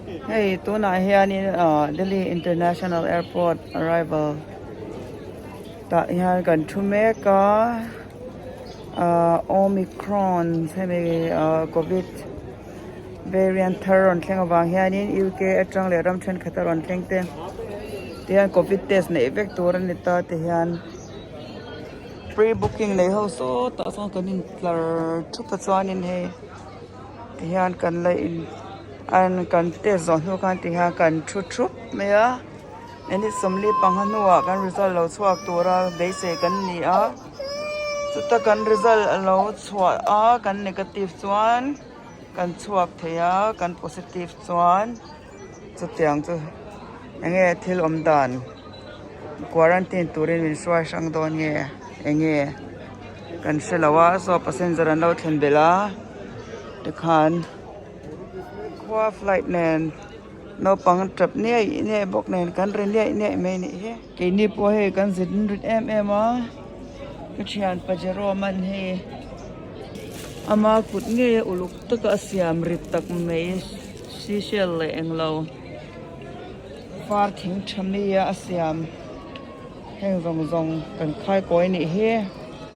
Hei tunah hianin ah Delhi International Airport arrival tah hian kan thu mek a ah Omicron hemi ah covid variant thar rawn thleng avang hianin UK atang leh ram thenkhat a rawn thleng te tihian covid test neih vek tur a ni ta ti hian pre booking nei ho sawtah sawn kan in tlar thup a chuanin hei. Tihian kan la in an kan test zawh hnu khan tihian kan thu thup mai a minute 45 hnuah kan result lo chhuak tura beisei kan ni a chuta kan result a lo chhuah a kan negative chuan kan chhuak thei a kan positive chuan chutiang chu eng nge thil awm dan quarantine turin min hruai hrang dawn nge eng nge kan hre lo a saw passenger an lo thlen belh a tikhan khua flight nen naupang tap niaih niaih bawk nen kan ri niaih niaih mai a nih hi keini pawh hei kan zin rit em em a ka thian pajero man hei ama kut ngei a uluk taka a siam rit tak mai seashell leh englo far thing tha mi a a siam heng zawng zawng kan khai kawi a nih hi.